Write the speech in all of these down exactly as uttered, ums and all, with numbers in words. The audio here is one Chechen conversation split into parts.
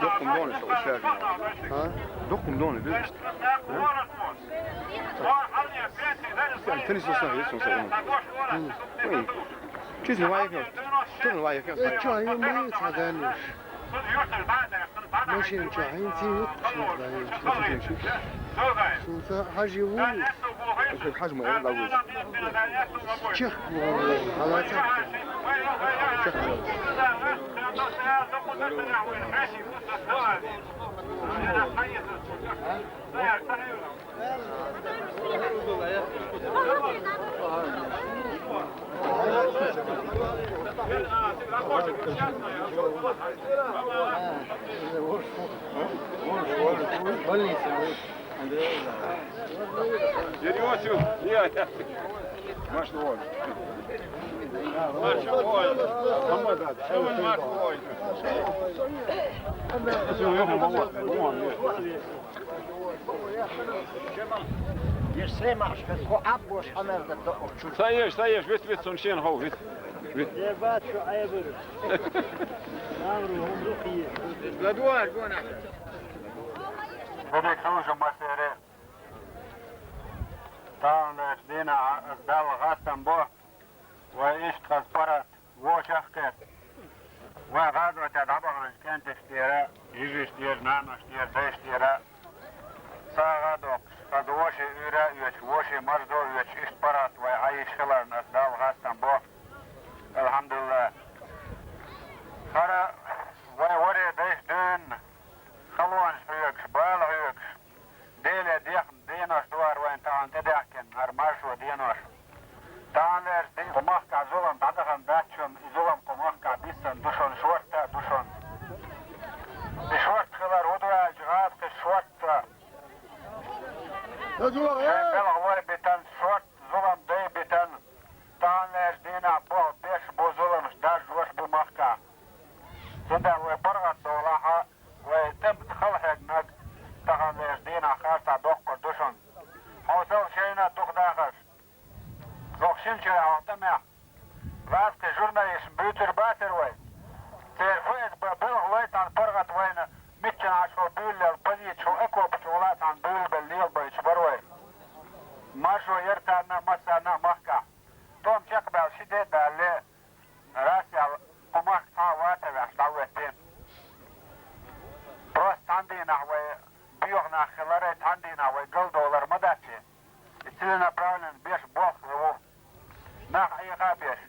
Dokkum done što u šerju. Ha? Dokkum done, vidiš? Ten isto sam, jesam sad. Ui. Čizno vajekno. Čizno vajekno. E, čaj, ima i sad, Daniš. Našim čajim, ti, sunca haži vulu. Haži mu, evo, da vulu. Čeh, vulu, halaca. Čeh. Jer Josip, ja, ja. Maš to voli. Maš to voli. Samo da, samo maš to voli. Samo još malo, malo. Ješ semaš, kad ko abboš, a ne da to oču. Šta ješ, šta ješ, već, već sam šen hov, već. Već. Jebać, ajbur. Amru, hum ruhi. Za dua, gona. Bebek služu masere. Tānlaš dīnā dal gastan bo, vai iškas parat, vošahkes. Vai gādotā dabagans kentis tīra, jižis tīra, nānaš tīra, dais tīra. Sā gādoks, kad voši ūra ūč, voši marzo ūč, išt parat, vai aiš hilarnas dal gastan bo. Elhamdulillah. Hara, vai vare dais dūn, halons hūks, bāl hūks. Dēlē diek-, dēnoš duar vain tān te dēken, ar maršo dēnoš. Tān vērs dēn, ko mahkā zulam, dadahan bēčun, i zulam, ko mahkā bisan, dušon šorta, dušon. I šort hilar udvēl, džgāt, ka šorta. Šai belak loi bitan, šort, zulam, dēi bitan. Tān vērs dēnā, bo, beš, bo zulam, šdar, žoš, bo mahkā. Sundēl vai pargat dolaha, vai tem halheg nag, tahan vērs dīnā, hārtā dokkor dušun. Hausel šeina duh dāhaš. Dok šin čirā, tamē. Vāske žurnālišn būtur bāter vai. Tēr fues ba belg laitan pargat vaina, mitčan ašo bīllel, pazīt šo ekopču laitan bīlbel lielbaič barvai. Maršo jertāna, masāna, mahkā. Tom čekbēl šidē bēlle, rasjāl, ko mahk tā vātavē, štāvē tēn. Prost tandīnā vai biohnā hilarē tandīnā vai galdolar madāčē. Целенаправленно biež boh levu. Nah ai kā biež.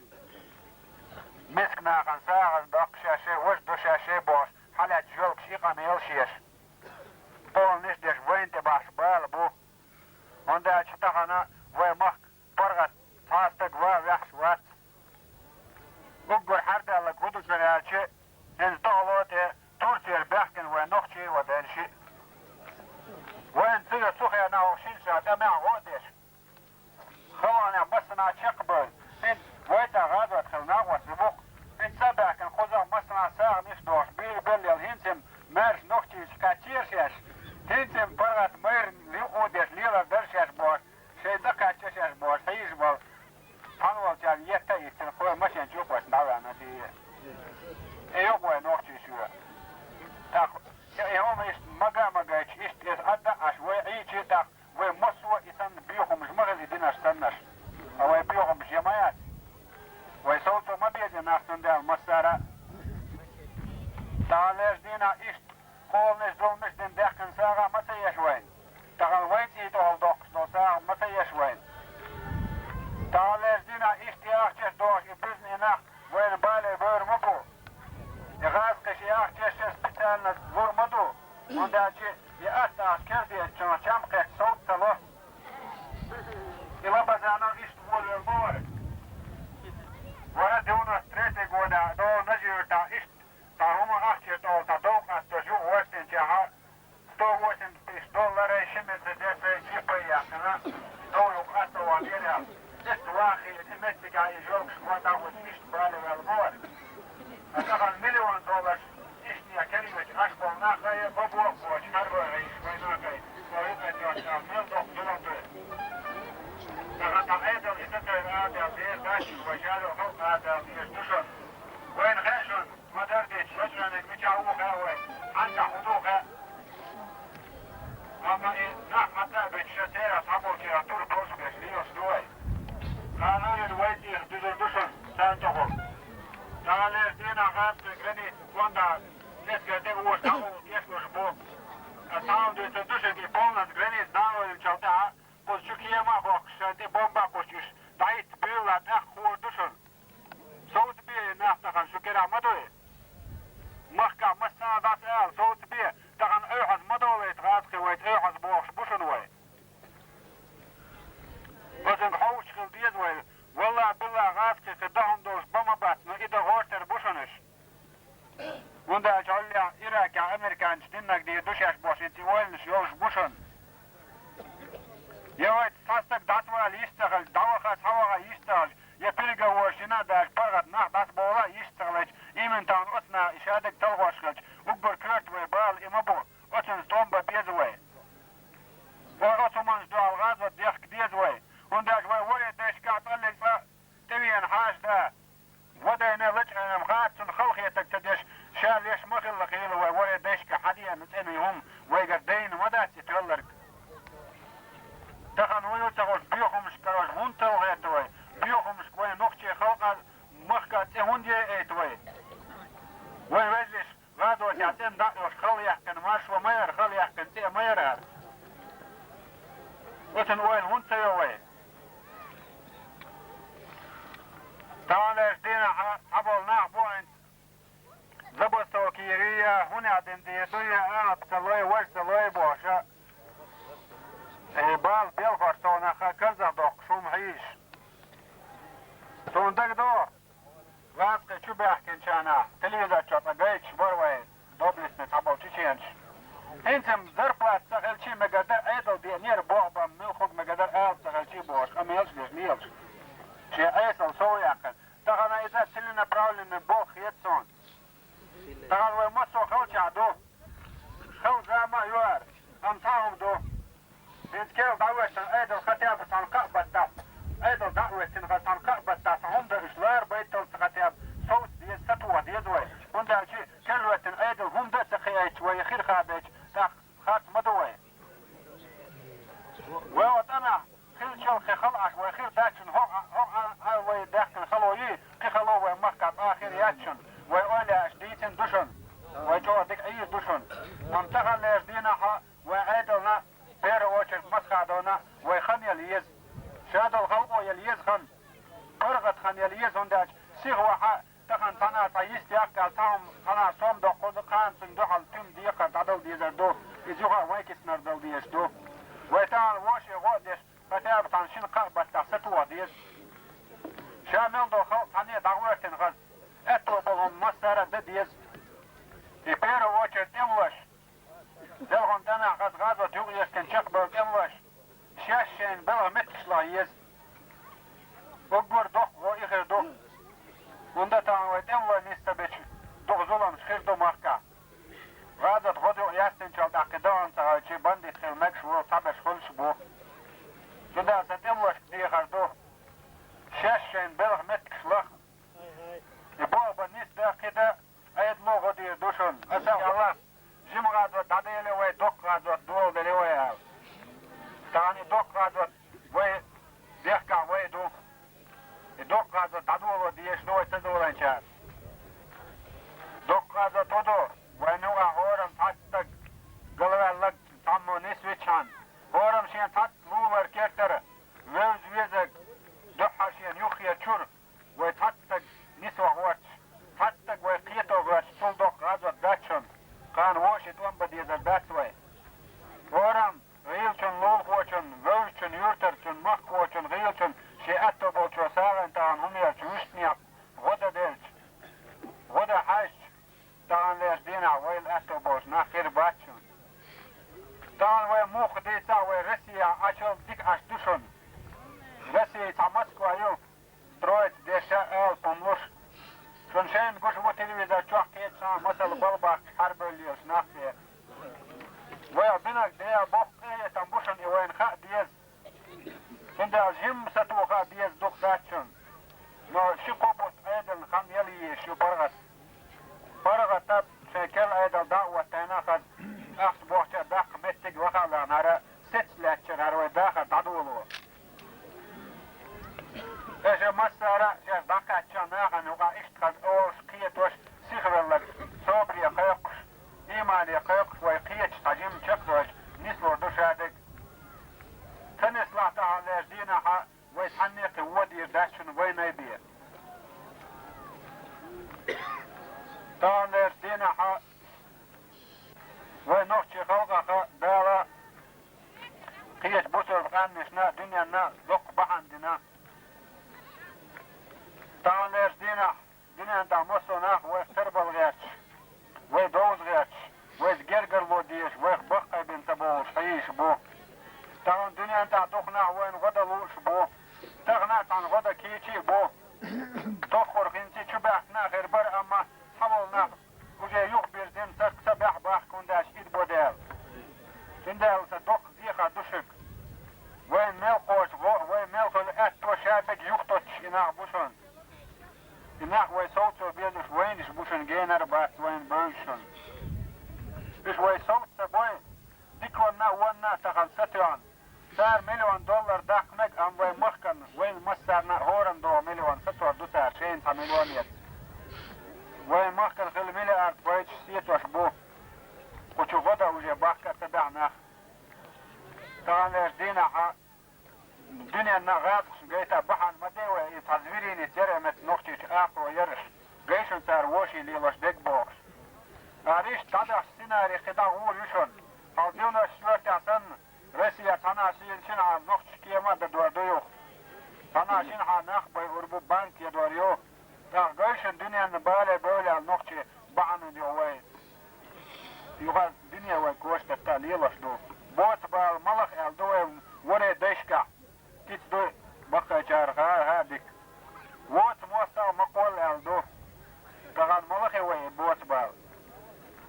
Misk nākan sāgan dokšā še, voš došā še boš, halēt žolk šikan elšieš. Polniš diež vainte baš bāla bu. Un dā čitahana vai mahk pargat tāstag vā vehš vāc. Uggur hārdāla gudušan elči, hins dohlote Turcier behken vai nohči va denši. Vai en ciga suhē nav šinšā, tā mē odieš. Halānā masanā čekbēl. Hins vai tā gādot, hal nāgos vuk. Hins sabēken hozā masanā sāgniš doš, bīr bēlēl hinsim, mērš nohči kā čieršieš. Hinsim pargat mēr li odieš, liela daršieš boš. Šeit zakā čieršieš boš, hīž val. Hanwal čān jetta istin, ko mašīn čupas navā na tī. E, jo, boj, nohči šuo. Tak, ja, ja, homa ist magā magā, ist es adda, aš vai īči, tak, vai maso isan bīhum žmagel idinaš sannaš. A vai bīhum žemajāt. Vai sauco mabiedja nāstan dēl masāra. Tā lēš dīnā ist Kolniš zulmiš din dehken sāgā masējieš vain. Tagal vaicīt ol doks no sāgā masējieš vain. Tālēs dinā ist jāhčieš doš i bizni nāk vain bālē bōr mubu. I gāzkiš jāhčieš še speciālna zur mudu. Un dāči i attāš kerdiet čino čamkēk saucalo. I labazāno ist vuolel bōr. Vara divnas treti godā dōl nažīrtā ist Tā huma ahčirtol, tā daug atto žu vuorstin čaha. Sto vuosimtpis dollārai šimits desai čipajākana. Dauluk atto vierā. Ist vāhi, i mettikā Жолгаш ван дагӀут иштта бала ваьлла ма вара. Ткъа тахана миллион доллараш иштта кервеча Ӏаш болу нах а, бабо а боцуш, хьарбой гӀийш вай нахай, вай юкъа тӀехь мел доккха зулам ду. Тахана тхан Ӏедал и ца тевр а дел дера дац, вай жаьло халкъ а дел дезаш ду шуна. Вайна хаьа шуна, ма-дарра дийцича, лачкъаниг мичахь ву хаьа вай, хьанчахь хӀун ду хаьа. Амма и нах хьатта а бечу, ша церан цхьаболчарах тур повсабеш лелаш ду вай. Кхана а вай тӀехь дуьзур ду шуна, царна тӀехула. Таханлерчу дийнахь гӀазкхийн граница тӀондахь, эскар тӀе вуш дӀагӀовла кечлуш бу. Ткъа цхьа хӀума дуьйцур ду шуьга, и полнас граница дӀа а ойъинчул тӀаьхьа, кхуза чу кема а хохкуш, шайн тӀе бомба а кхуьссуш, дӀахӀитта буьйлалахь, тӀаккха хуур ду шуна. Совцабе и нах тахана шу кирахь ма дуй. Махкахь массарна дӀаса ала, совцабе, тахана Ӏуьйхьаза ма довлийта гӀазкхий вайца, Ӏуьйхьаза бохуш бу шуна вай. Оцунга хьовсуш хила деза вай. Валлахь, биллахь, гӀазкхий кхин дан хӀума долуш бан ма бац, но и дан гӀортар бу шуна уьш. ХӀунда аьлча хьолехь Иракехь американцаша динарг дийр ду шаьш бохуш, хӀинца и ойланаш йолуш бу шуна. Я вайца цхьа стаг дӀасавала йиш ца хилча, дӀаваха, схьаваха йиш ца хилча, я переговораш йина а даьлча, паргӀат нах дӀасабовла а йиш ца хилча, именно тахана оцу наха и шадерг талхош хилча, уггар коьрта вай бала и ма бу, оцунца тӀом бан беза вай. Вай оцу хӀуманаш дуьхьал гӀазот дехка деза вай, хӀунда аьлча вай ворхӀе дайшкахь цкъа а лерг цкъа тӀевеана хьаша да. Вадайна лачкъанам хатта цунна халахетарг ца деш, ша леш ма хилла хийла вай ворхӀе дайшка хьадеана цӀена хӀума, вайгара дайна ма дац и тоьлларг. Тахана вуй ю ца хуш, боьхамашка карош хӀунда талхетта вай? Боьхамашка вай нохчийн халкъа, махка цӀе хӀунда яйта вай? Вай вежарий гӀазотехь цӀена дӀа а йолуш, хала яьккхина маршо ма яра, хала яьккхина цӀе ма яра. Оцунна ойла хӀунда ца йо вай? Таханлерчу дийнахь цхьаболу нах бу хӀинца забастовка йийр ю я, хӀун аьлла дина дийр ду я, ахьа ца лой, важа ца лой бохуш а. И бала белхарш совнаха карзахдоккхуш хӀума хьийзаш. Суна дагадогӀу, гӀазкхий чу баьхкинчарна телевизор чохь цкъа гайташ бара вай доблестный цхьаболу чеченаш. ХӀинца-м зарплата ца хилчий мегар дара, Ӏедал деанера боху бан муьлххуг мегар дара, ала ца хилчий бохуш, къамелаш деш лелаш. Шен Ӏесалла сов яьккхина. Тахана иза целенаправленно болх хета суна. Тахана вай массо а халчахь ду. Хала зама а ю ара, амма цхьа хӀума ду. ХӀинца керла дӀахӀоьттина Ӏедал хатеб цхьана кхаа баттахь, Ӏедал дӀахӀоьттина хаза цхьана кхаа баттахь, цхьа хӀума дан уьш лара байталца хатеб совца деза, сатоха деза вай. ХӀунда аьлча керла хӀоьттина Ӏедал хӀума дан а ца кхиайтча, вай хир хадайча, тӀаккха харц ма ду вай. Вай оцу тӀанахь хилчалхе хала Ӏаш, вай хир даьччун хӀокху а, хӀокху а, а вай даьккхина хало йий, кхин хало вай махкахь цкъа хир яц шуна, вай ойла еш дийцина ду шуна, вай чӀогӀа дика Ӏийр ду шуна. Амма таханлерчу дийнахь вай Ӏедална, первую очередь, Масхадовна, вай хан яла еза. Ша долу халкъо яла еза хан. ПаргӀат хан яла еза, хӀунда аьлча сиха вахьа, тахана цхьана цхьа йист яккха, цхьа хӀума цхьана сом доккхуза, кхана цунна дуьхьал туьма декхар дӀадала дезар ду, иза юха а вайн киснара дала дезаш ду. Вай тахана вовше гӀо а деш, хатаба цхьана шина-кхаа баттахь сатоха деза. Ша мел долу халкъ цхьаьна дӀагӀоьртина хаза, аьтто болу хӀума массара а дан деза. И первую очередь тӀемалаш. Делхана тӀанахь хаза гӀазот юкъаэцкина чекхбевлла тӀемалаш шаьш шайна белхан метташлахь еза. Уггар доккха гӀо и хир ду. ХӀунда тахана вай тӀемалой нисдабечу дукха зуламаш хир ду махкахь. ГӀазот гӀо юкъаяьстинчул тӀаьхьа кхин догӀан ца хилчий, бандит хила мегаш ву, цхьаберш хуьлуш бу. Цундела сан тӀемалошка дехар ду. Шаьш шайна белхан метташлахь. И боху бан нисда, кхин дан, Ӏедало гӀо дийр ду шуна. Аса Аллах, жима гӀазот дӀаделла вай, доккха гӀазот доладелла вай ала. Тахана и доккха гӀазот вай бехкахь вай ду. И доккха гӀазот дӀадоло дезаш ду вай ца долайначара. Доккха гӀазот хӀун ду? Вайна юкъахь хӀораммо цхьацца стаг галваьлларг цхьаммо нисвичхьана, хӀораммо шен цхьацца лулара кертара вевза везарг дуьххьара шена юххера чуьра. Вай цхьацца стаг нисван гӀерташ, цхьацца стаг вай кхето гӀерташ, цул доккха гӀазот дац шуна. Кхана вовше тӀом бан дезар дац вай. ХӀораммо гӀийлачун, лулахочун, вевзачун, юьртарчун, махкахочун, гӀийлачун шен аьтто болчо сагӀина тахана хӀума елча, вуьшта некъ гӀо дан делча, гӀо дан хьаьжча, таханлерчу дийнахь вайл аьтто болчу нах хир бац шуна. Тахана вай муха дийцахь, вай Россехь Ӏачал дика Ӏаш ду шуна. Россия цхьа Москва ю. Троица деша ала хӀума луш. Шун шайна гуш ву телевизор чохь кхеташехь масала балбаккхаш хьарбевлла лелаш нах бен. Вай бинарг Дела боккха къинхетам бу шуна, и вайна хаа деза. Цундела жимма сатоха а деза дукха дац шуна. Но ши-кхо бутт Ӏедална хан яла езаш ю паргӀат. ПаргӀата шайн керла Ӏедал дӀа а оттайна хаза, ахча бохча а даккха меттиг ваха а лахнара, сецна лаьттачара хӀара вай дахар дӀадоло. Аша массара а шаьш дӀакхаьчча нахана юкъа иштта хаза олуш, кхетош, сихвелларг собаре кхайкхуш, иймане кхайкхуш, вай кхеташ цхьа жимма чекхдойчу нислур ду шадерг. Ца нислахь тахьанлерчу дийнахьа вай цхьанне а кхин вон дийр дац шуна вайнай бен. Тахьанлерчу дийнахьа вай нохчийн халкъаха Дала кхечу бусалба къаьмнашна а, дуьненна а доккха бахьана дина. Тахьанлерчу дийнахь дуьненна тӀехь массо а нах вайх тарбала гӀерташ, вай довза гӀерташ, вайца гергарло дезаш, вайх баккхийбина ца бовлуш хьийзаш бу. Тахана дуьненна тӀехь дукха нах вайна гӀо дан лууш бу. Тахана а цхьана гӀо дан кийча а бу. Тоххара хӀинца чубаьхкина а хир бара, амма цхьаволу нах уже юхабирзина, царах ца баьхьа бахка, хӀунда аьлча и бо дела. Цундела сан доккха дехар ду шуьга. Вайн мел кхочу гӀо а, вай мел хуьлу аьтто шадерг юхатоттуш и нах бу шуна. И нах вай совцо безаш вайнаш бу шуна, генара бац вайна бевзаш шуна. Уьш вай совца ца бой, диканна а, вонна а тахана сатоьхна. Цара миллион доллар даккха мега, амма вайн махкана, вайна массарна а хӀоранна догӀу миллион сацор ду цара, шайна цхьа миллион эца. Вайн махкана хила миллиард байташ сетош бу. Кху чу гӀо дан уже бахка а ца баьхьа нах. Таханлерчу дийнахьа дуьненна гӀазкхашна гайта бахьана ма де вай, и цхьа звери ницкъ яра, мет нохчийчу акхаро яраш, гайшна цара воший лелош дерг бохуш. Ара иштта дӀадахча сценарий кхин дӀагӀур ю шуна. Хьал девяносто четвёртехь санна, Россия цхьана а шина, шинахьа нохчаш кема а дадор ду юха. Цхьана а шинахьа нах байур бу, банк едор ю. ТӀаккха гайшна дуьненна бале бевлла нохчий бахьана ю вай. Юха дуьне вай кошта тӀа лелош ду. Боцу бала малах аьлла ду вай ворхӀе дайшкахь. Кица ду баккхайчара хаа, хаа дика. Воцу мостагӀа ма кхолла аьлла ду. Тахана малахе вай и боцу бала.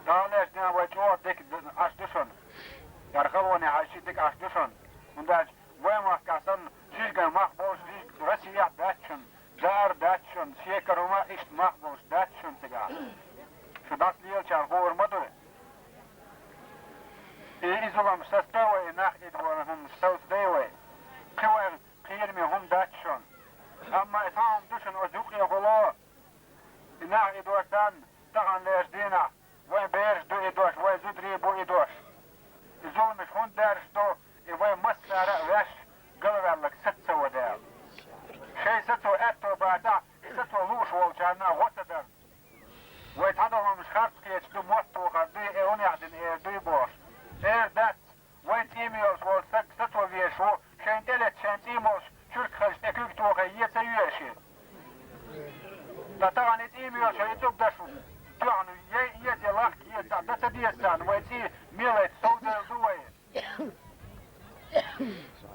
Таханлерчу дийнахь вай чӀогӀа дика д-, Ӏаш ду шуна. Яра халоне хьаьжчи дика Ӏаш ду шуна. ХӀунда аьлча вай махкахь санна, жижиган мах болуш, жижиг Россия дац шуна. Дара дац шуна, шекара хӀума иштта мах болуш дац шуна цигахь. Шу дӀасалелачарна хуур ма ду. И, и зулам сацдай вай, и нах идбора хӀума совцадай вай. Кхин вай кхераме хӀума дац шуна. Амма и цхьа хӀума ду шуна оцу юкъехула, и нах идор санна, таханлерчу дийнахь, вайн бераш ду и дош, вайн зударий бу и дош. И зуламаш хӀунда даьржаш ду, и вай массара а ваьш галваьлларг саца ца ваде аьлла. Шайн сацо аьтто бацахь, и сацо лууш волчарна а гӀо ца дар. Вай цхьадолу хӀуманаш харц кхеташ ду, мотт тохар дуй, э, унех дина эр дуй бохуш. Эр дац, вайн цӀийма йолуш волу стаг сацо везаш ву, шайна тӀелетта шайн цӀийма волуш чуьрк хазаш тӀе куьг тохий е ца йоьший. Ткъа тахана и цӀийма йолуш, и цӀугдаш тоьхна, е, е, е лахка, е цхьа дан ца деза царна, вай цӀий мелайта совдевлла ду вай.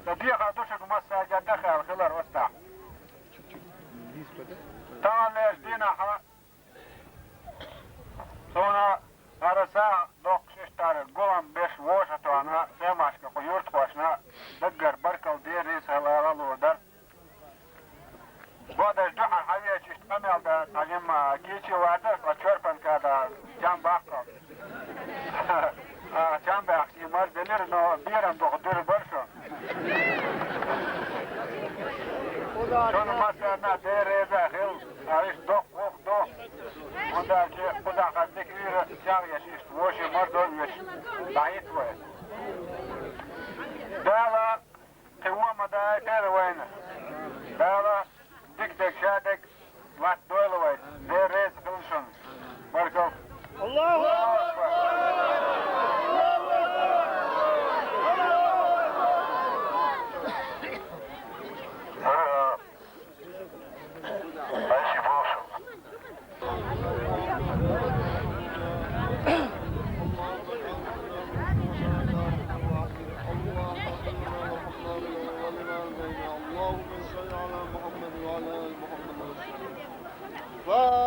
Ткъа дехар ду шуьга массаьрга тӀехаьлла хилар оцу тӀехь. Таханлерчу дийнахьа суна хӀара сагӀа доккхуш иштта гулам беш вожатана, Семашка кху юьртахошна даггара баркалла, Дела реза хила ала лур дара. Бодаш дуьхьал хьавеча иштта къамел дан, цхьа жимма кийча ваьрда, ткъа чорпанка дан, чам баккхал. А, чам баьхкаш и мар делира, но берам духу дуьра бар шу. Шуна массарна а Дела реза хила, а, иштта доккха гӀуллакх ду. ХӀунда аьлча кхузахь хаза дика уьйра чагӀ еш, иштта воший марзо а оьшуш, дӀахӀитта вай. Дала кхин вон ма дайтийла вайна. Дала дика дерг, ша дерг латтадойла вай. Дела реза хила шуна. Баркалла. Аллаху акбар! Спасибо. اللهم صل على محمد Bye.